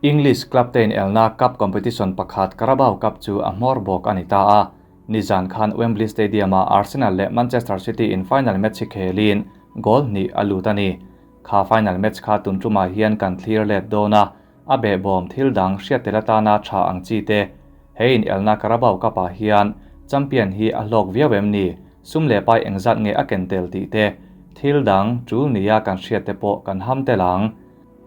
English club te inelna cup competition pakhat Carabao Cup chu a hmawr bawk a ni ta a. Nizan khan Wembley Stadium-ah Arsenal leh Manchester City in final match hi khelin goal hnih a lut a ni. Kha final match kha tun tumah hian kan thlir let dawn a, a behbawm thil dang hriat tel atana tha ang chi te. He inelna Carabao Cup-ah hian champion hi a hlawk viau em ni? Sum leh pai engzat nge a ken tel tih te, thil dang tul nia kan hriat te pawh kan ham tel ang.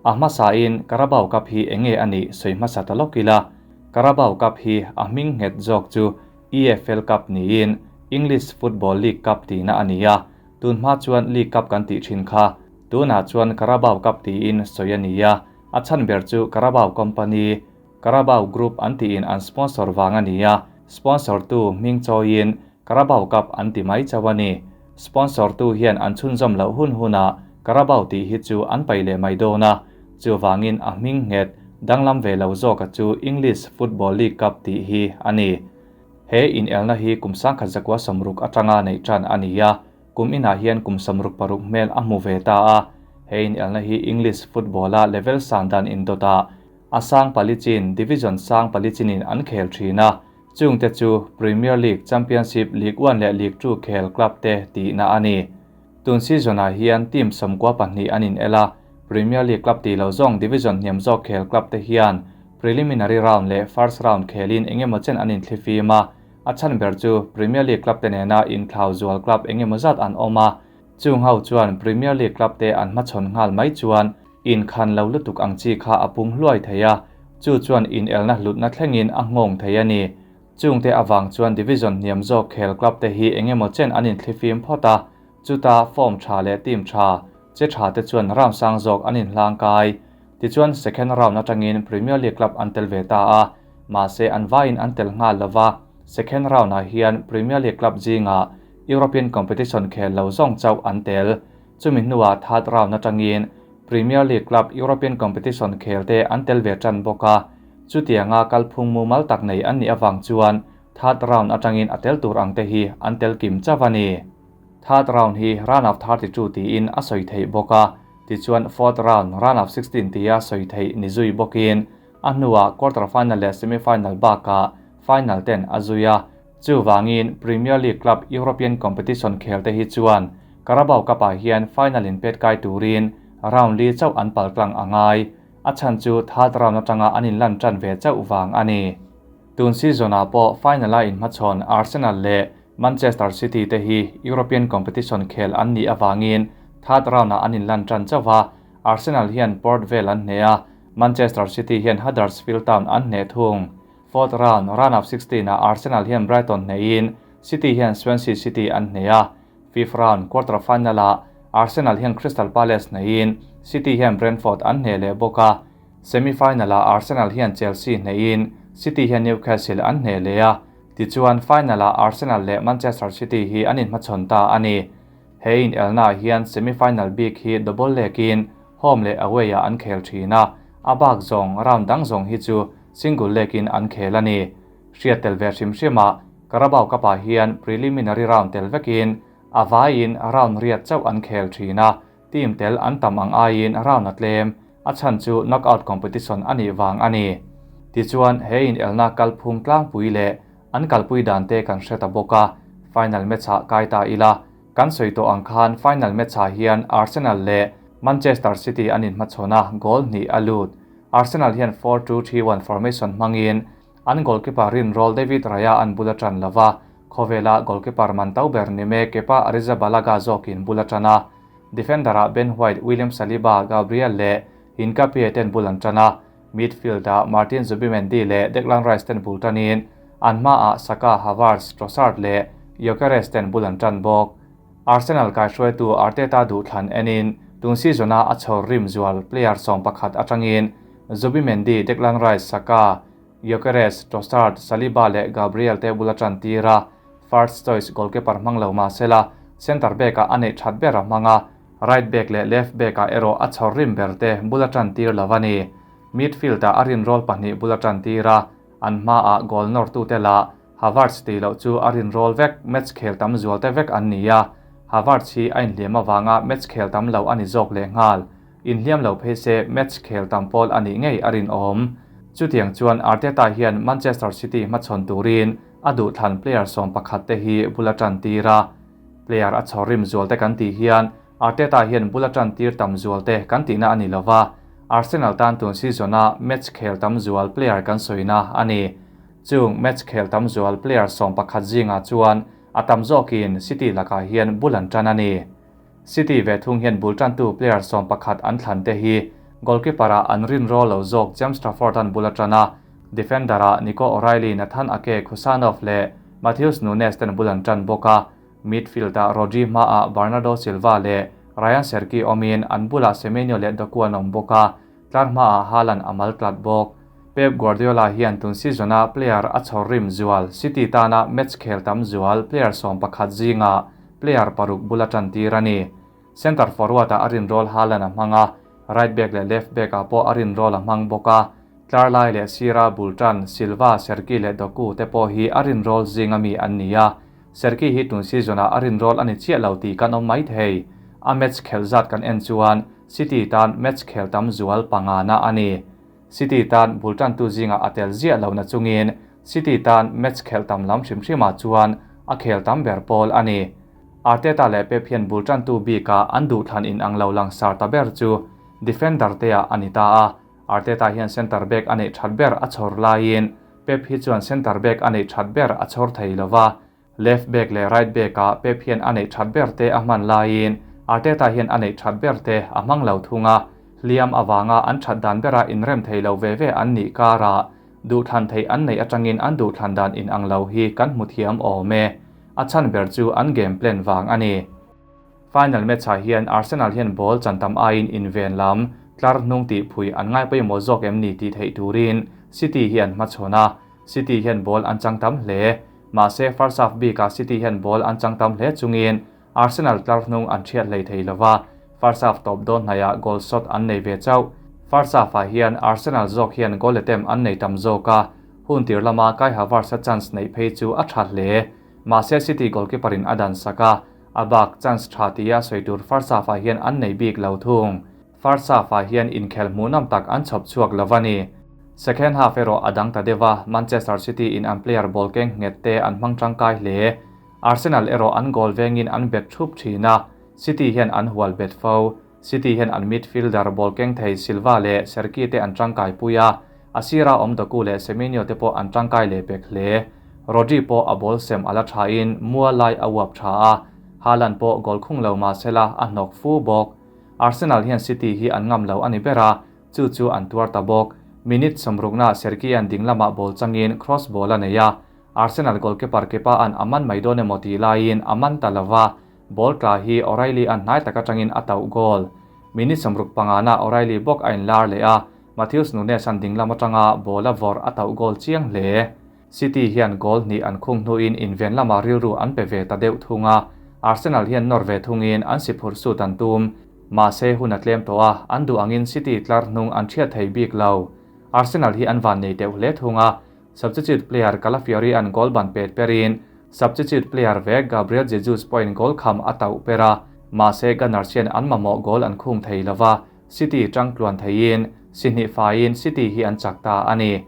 A hmasain Carabao Cup hi enge a nih sawi hmasa ta lawk ila, Carabao Cup hi a hming nghet zawk chu EFL Cup niin English Football League Cup tihna a ni a, tun hma chuan League Cup kan tih thin kha tunah chuan Carabao Cup tiin sawi a ni a, a chhan ber chu Carabao Company, Carabao Group an tiin an sponsor vang a ni a, sponsor tu hming chawiin Carabao Cup an ti mai chauh a ni. Sponsor tu hian an chhunzawm loh hun hunah Carabao tih hi chu an paih leh mai dawn a, chuvangin a hming nghet danglam ve lo zawka chu English Football League Cup tih hi a ni. He inelna hi kum 1960 atanga neih tan a ni a, kum inah hian kum 66 hmel a hmu ve ta a. He inelna hi English football-a level san dan indawtah a sang pali chin, division sang pali chinin an khel thin a, chungte chu Premier League, Championship, League One leh League Two khel club te tihna a ni. Tun season-ah hian team 92 an inel a, Premier League club tih lo zawng division hniam zawk khel club te hian preliminary round leh first round khelin engemaw chen an inthlifim a, a chhan ber chu Premier League club te nena inthlau zual club engemaw zat an awm a, chung ho chuan Premier League club te an hmachhawn nghal mai chuan inkhan lo lutuk ang chi kha a pung hluai thei a, chu chuan inelna hlutna thlengin a nghawng thei a ni. Chungte awang chuan division hniam zawk khel club te hi engemaw chen an inthlifim phawt a, chuta form tha leh team tha, che tha te chuan round sang zawk an inhlang kai. Tichuan second round atangin Premier League club an tel ve ta a, mahse an vaiin an tel nghal lova, second round-ah hian Premier League club zingah European competition khel lo zawng chauh an tel. Chumi hnuah third round atangin Premier League club European competition khel te an tel ve tan bawk a, chutianga kalphung mumal tak nei an nih awang chuan third round atangin a tel tur ang te hi an tel kim chauh a ni. Third round hi round of 32 tiin a sawi theih bawk a, tichuan fourth round, round of 16 tia sawi theih ni zui bawkin a hnuah quarter final leh semi final bakah final ten a zui a, chuwangin Premier League club European competition khel te hi chuan Carabao Cup-ah hian final in pet kai turin round li chauh an paltlang angai, a chhan chu third round atanga an inlan tan ve chauh wang a ni. Tun season-ah pawh final-a inhmachhawn Arsenal leh Manchester City te hi European competition khel an nih awangin third round-ah an inlan tan chauh a, Arsenal hian Port Vale an hne a, Manchester City hian Huddersfield Town an hne thung. Fourth round, round of 16-ah Arsenal hian Brighton hnein City hian Swansea City an hne a, fifth round, quarter final-ah Arsenal hian Crystal Palace hnein City hian Brentford an hne leh bawk a, semi-final-ah Arsenal hian Chelsea hnein City hian Newcastle an hne leh a, tichuan final-ah Arsenal leh Manchester City hi an inhmachhawn ta a ni. He inelna hian semi-final bik hi double lekin home leh away-ah an khel thin a, a bak zawng round dang zawng hi chu single lekin an khel a ni. Hriat tel ve hrim hrimah Carabao Cup-ah hian preliminary round tel vekin a vaiin round riat chauh an khel thin a, team tel an tam ang aiin round a tlem, a chhan chu knockout competition a nih wang a ni. Tichuan he inelna kalphung tlangpui leh an kalpui dan te kan hre ta bawk a, final match-ah kai ta ila, kan sawi tawh ang khan final match-ah hian Arsenal leh Manchester City an inhmachhawn a, goal hnih a lut. Arsenal hian 4-2-3-1 formation hmangin an goalkeeper rin roll David Raya an bula tan lova, khawvela goalkeeper man tau ber ni me Kepa Arrizabalaga zawkin bula tan a, defender-ah Ben White, William Saliba, Gabriel leh Hincapie ten bul an tan a, midfield-ah Martin Zubimendi leh Declan Rice ten bul tanin an hmaah Saka, Havertz, Trossard leh Gyökeres ten bul an tan bawk. Arsenal kai hruaitu Arteta duhthlan enin tun season-a a chhawr rim zual player 11 atangin Zubimendi, Declan Rice, Saka, Gyökeres, Trossard, Saliba leh Gabriel te bula tan tira first choice goalkeeper hmang lo mahsela center back-ah a neih that ber a hmanga, right back leh left back-ah erawh a chhawr rim ber te bula tan tir lo a ni. Midfield-ah a rin roll pahnih bula tan tira an hmaah goal nawr tu te lah Havertz ti loh chu a rin roll vek match khel tam zual te vek an ni a, Havertz hi a inhliam awanga match khel tam lo a ni zawk leh nghal. Inhliam lo phei se match khel tam pawl a nih ngei a rinawm. Chutiang chuan Arteta hian Manchester City hmachhawn turin a duhthlan player 11 te hi bul a tan tir a. Player a chhawr rim zual te kan tih hian Arteta hian bul a tan tir tam zual te kan tihna a ni lova, Arsenal tan tun season-a match khel tam zual player kan sawina a ni. Chung match khel tam zual player 11 zingah chuan a tam zawkin City lakah hian bul an tan a ni. City ve thung hian bul tantu player 11 an thlan te hi goalkeeper-a an rin ro lo zawk James Trafford an bul a tan a, defender-a Nico O'Reilly, Nathan Ake, Khusanov leh Matheus Nunes ten bul an tan bawk a, midfield-a Rodri hmaah Bernardo Silva leh Rayan Cherki awmin an bulah Semenyo leh Doku an awm bawk a, tlar hmaah Haaland a mal tlat bawk. Pep Guardiola hian tun season-a player a chhawr rim zual City tana match khel tam zual player 11 zinga player 6 bul a tan tir a ni. Center forward-a a rin roll Haaland a hmang a, right back leh left back-ah pawh a rin roll a hmang bawk a, tlar lai leh sira bul tan Silva, Cherki leh Doku te pawh hi a rin roll zinga mi an ni a. Cherki hi tun season-a a rin roll a ni chiah lo tih kan awm mai thei. A match khel zat kan en chuan City tan match khel tam zual 5 na a ni. City tan bul tantu zinga a tel ziah lo na chungin City tan match khel tam lam hrim hrima chuan a khel tam ber pawl a ni. Arteta leh Pep hian bul tantu bika an duh thlan in ang lo lang sar ta ber chu defender te ah a ni ta a. Arteta hian center back a neih that ber a chhawr laiin Pep hi chuan center back a neih that ber a chhawr thei lova. Left back leh right back ah Pep hian a neih that ber te a hman laiin Arteta hian a neih that ber te a hmang lo thung a. Hliam awanga an that dan bera inrem thei lo ve ve an nih kara duh thlan thei an nei atangin an duh thlan dan in ang lo hi kan hmu thiam awm e. A chan ber chu an game plan wang a ni. Final match ah hian Arsenal hian ball chan tam aiin inven lam tlar hnung tih phui an ngai pawimawh zawk em ni tih theih turin City hi an hmachhawn a. City hian ball an chang tam hle. Mahse first half bikah City hian ball an chang tam hle chungin Arsenal tlar hnung an thiat hlei thei lova. First half top dawn hnaiah goal shot an nei ve chauh. First half ah hian Arsenal zawk hian goal attempt an nei tam zawk a. Hun tir lama Kai Havertz a chance nei phei chu a tha hle. Mahse City goalkeeper in a dan sak a. A bak chance tha tia soi tur first half ah hian an nei bik lo thung. First half ah hian inkhel hmuhnawm tak an chhawp chhuak lovani. Second half erawh a dang ta deuha Manchester City in an player ball keng nghet te an hmang tangkai hle. Arsenal erawh an goal vengin an bet thup thin a. City hian an hual bet fo. City hian an midfielder ball keng thei Silva leh Cherki te an tangkai pui a. A sira awm Doku leh Semenyo te pawh an tangkai leh pek hle. Rodri pawh a ball sem ala tha in mua lai a uap tha a. Haaland pawh goal khung lo mahsela a hnawk fu bawk. Arsenal hian City hi an ngam lo ani bera, chu chu an tuar ta bawk. Minute 60 na Cherki an ding lama ball changin cross ball a nei a. Arsenal goalkeeper Kepa an aman mai dawn emaw ti laiin aman ta lova. Ball tla hi O'Reilly an hnai taka tangin a tauh goal. Minute 65 na O'Reilly bawk a in lar leh a. Matheus Nunes an ding lama tanga ball a vawr a tauh goal chiang hle. City hian goal hnih an khung hnuin inven lama rilru an pe ve ta deuh thung a. Arsenal hian nawr ve thungin an si phur sut an tum. Mahse hun a tlem tawh a, an duh angin City tlar hnung an thiat thei bik lo. Arsenal hi an van nei deuh hle thung a. Substitute player Calafiori an goal ban pet perin substitute player ve Gabriel Jesus point goal kham a tauh pera. Mahse Gunners hian an mamawh goal an khung thei lova. City tang tluan theiin si hnih faiin City hi an chak ta a ni.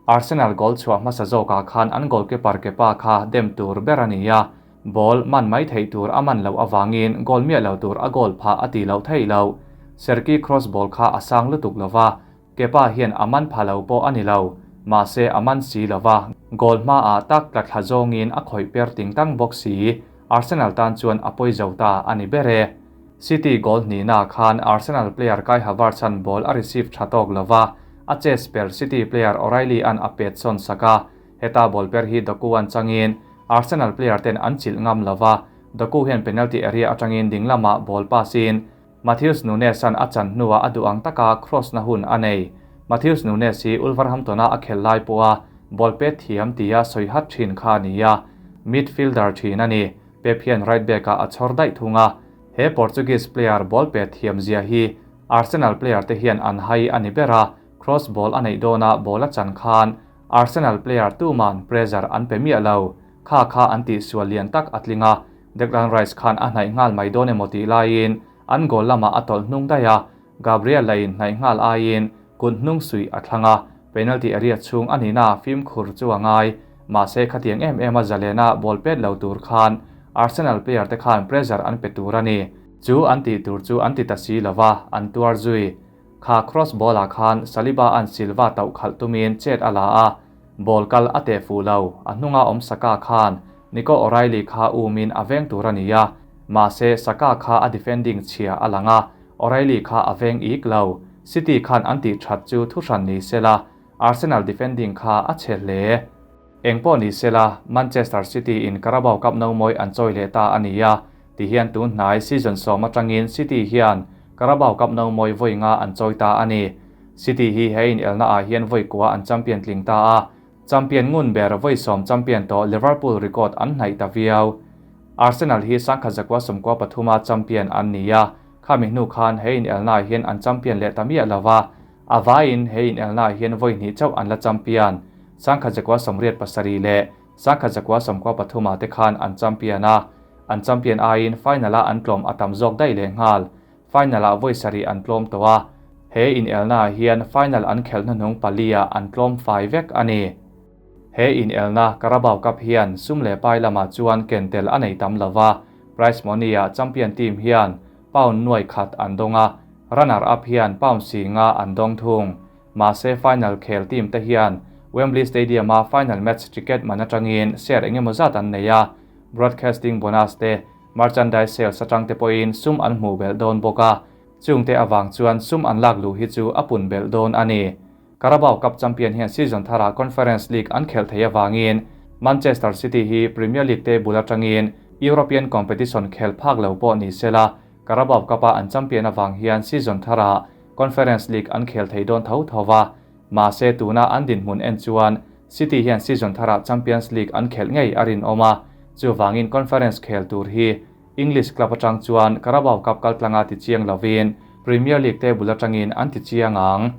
Arsenal goal chhuah hmasa zawkah khan an goalkeeper Kepa kha dem tur ber a ni a. Ball man mai thei tur a man lo awangin goal miah lo tur a goal pha a ti lo thei lo. Cherki cross ball kha a sang lutuk lova. Kepa hian a man pha lo pawh a ni lo. Mahse a man si lova. Goal hma ah tak tla thla zawngin a khawih per ting tang bawk si. Arsenal tan chuan a pawi zo ta a ni ber e. City goal hnih na khan Arsenal player Kai Havertz an ball a receive tha tawk lova. A chase per City player O'Reilly an a pet son saka. Heta ball per hi Doku an changin Arsenal player ten an chilh ngam lova. Doku hian penalty area atangin dinglama ball pass in Matheus Nunes an a chan hnuah a duh ang taka cross na hun a nei. Matheus Nunes hi Wolverhampton a khel lai pawha ball pet thiam tia soi hat thin kha ni a. Midfielder thin a ni. Pep hian right back ah a chhawr daih thung a. He Portuguese player ball pet thiam zia hi Arsenal player te hian an hai ani bera. Cross ball a neih dawna ball a chan khan Arsenal player tu man pressure an pe miah lo. Kha kha an tih sual lian tak a tling a. Declan Rice khan a hnaih nghal mai dawn emaw tih laiin an goal lama a tawlh hnung daih a. Gabriel lahin hnaih nghal aiin kut hnung suih a thlang a, penalty area chhung a nihna fimkhur chu a ngai. Mahse khatiang em em a zalena ball pet lo tur khan Arsenal player te khan pressure an pe tur a ni. Chu an tih tur chu an ti ta si lova, an tuar zui. Kha cross ball ah khan Saliba an Silva tauh khalh tumin chet a la a, ball kal a teh fuh lo, a hnunga awm Saka khan Nico O'Reilly kha umin a veng tur a ni a, mahse Saka kha a defending chhia a lang a, O'Reilly kha a veng ik lo. City khan an tih that chu thuhran ni sela, Arsenal defending kha a chhe hle. Engpawh ni sela, Manchester City in Carabao Cup no mawi an chawi leh ta a ni a, tihian tun hnai season sawm atangin City hian Carabao Cup no mawi vawi nga an chawi ta a ni. City hi he inelna ah hian vawi kua an champion tling ta a, champion ngun ber vawi sawm champion tawh Liverpool record an hnaih ta viau. Arsenal hi sangkhat zakua sawmkua pathuma champion an ni a, khami hnu khan he inelna ah hian an champion leh ta miah lova, A vaiin he inelnaah hian vawi hnih chauh an la champion. Sangkhat zakua 87 leh sangkhat zakua 93 ah te khan an champion a, an champion aiin final-a an tlawm a tam zawk daih leh nghal. Final-ah vawi sarih an tlawm tawh a, he inelnaah hian final an khelh hnuhnung pali-ah an tlawm fai vek a ni. He inelna Carabao Cup hian sum leh pai lamah chuan ken tel a nei tam lova, prize money-ah champion team hian pound nuai khat an dawng a, runner up hian pound si nga an dawng thung. Mahse final khel team te hian Wembley Stadium a final match ticket man atangin share engemaw zat an nei a, broadcasting bonus te, merchandise sales atang te pawhin sum an hmuh belh dawn bawk a, chungte avang chuan sum an lak luh hi chu a pun belh dawn a ni. Carabao Cup champion hian season tharah Conference League an khelh theih avangin Manchester City hi Premier League table atangin European competition khel phak lo pawh ni sela, Carabao Cup-a an champion avang hian season tharah Conference League an khel thei dawn tho tho va. Mahse tuna an dinhmun en chuan City hian season tharah Champions League an khelh ngei a rinawm a, chuvangin Conference khel tur hi English club atang chuan Carabao Cup kaltlanga ti chiang lovin Premier League table atangin an ti chiang ang.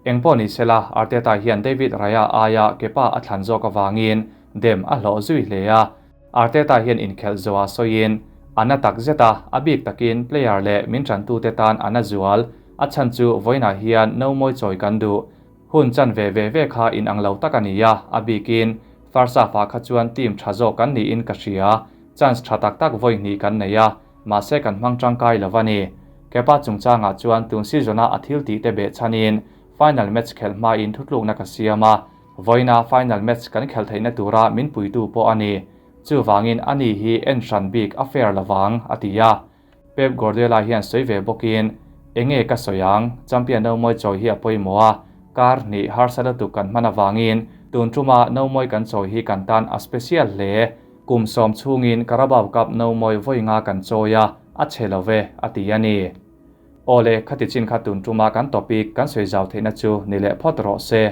Engpawh ni sela, Arteta hian David Raya aia Kepa a thlan zawk avangin dem a hlawh zui hle a. Arteta hian inkhelh zawha sawiin, A na tak zet a, a bik takin player leh min tantute tan a na zual, a chhan chu vawiinah hian no mawi chawi kan duh. Hun chan ve ve ve kha inang lo tak a ni a, a bikin first half-ah kha chuan team tha zawk kan niin ka hria, chance tha tak tak vawi hnih kan nei a, mahse kan hmang tangkai lo a ni. Kepa chungchangah chuan tun season-a a thil tih te behchhanin final match khelh hmain thutlukna ka siam a, vawiina final match kan khelh theihna tura min puitu pawh a ni. Chuvangin ani hi en hran bik a fair lovang, a ti a. Pep Guardiola hian sawi ve bawkin, Enge ka sawi ang, champion no mawi chawi hi a pawimawh a, kar hnih harsa lutuk kan hman avangin tun tuma no mawi kan chawi hi kan tan a special hle. Kum sawm chhungin Carabao Cup no mawi vawi nga kan chawi a, a chhe lo ve, a ti a ni. Awle, khati chin kha tun tuma kan topic kan sawi zau theihna chu ni leh phawt rawh se.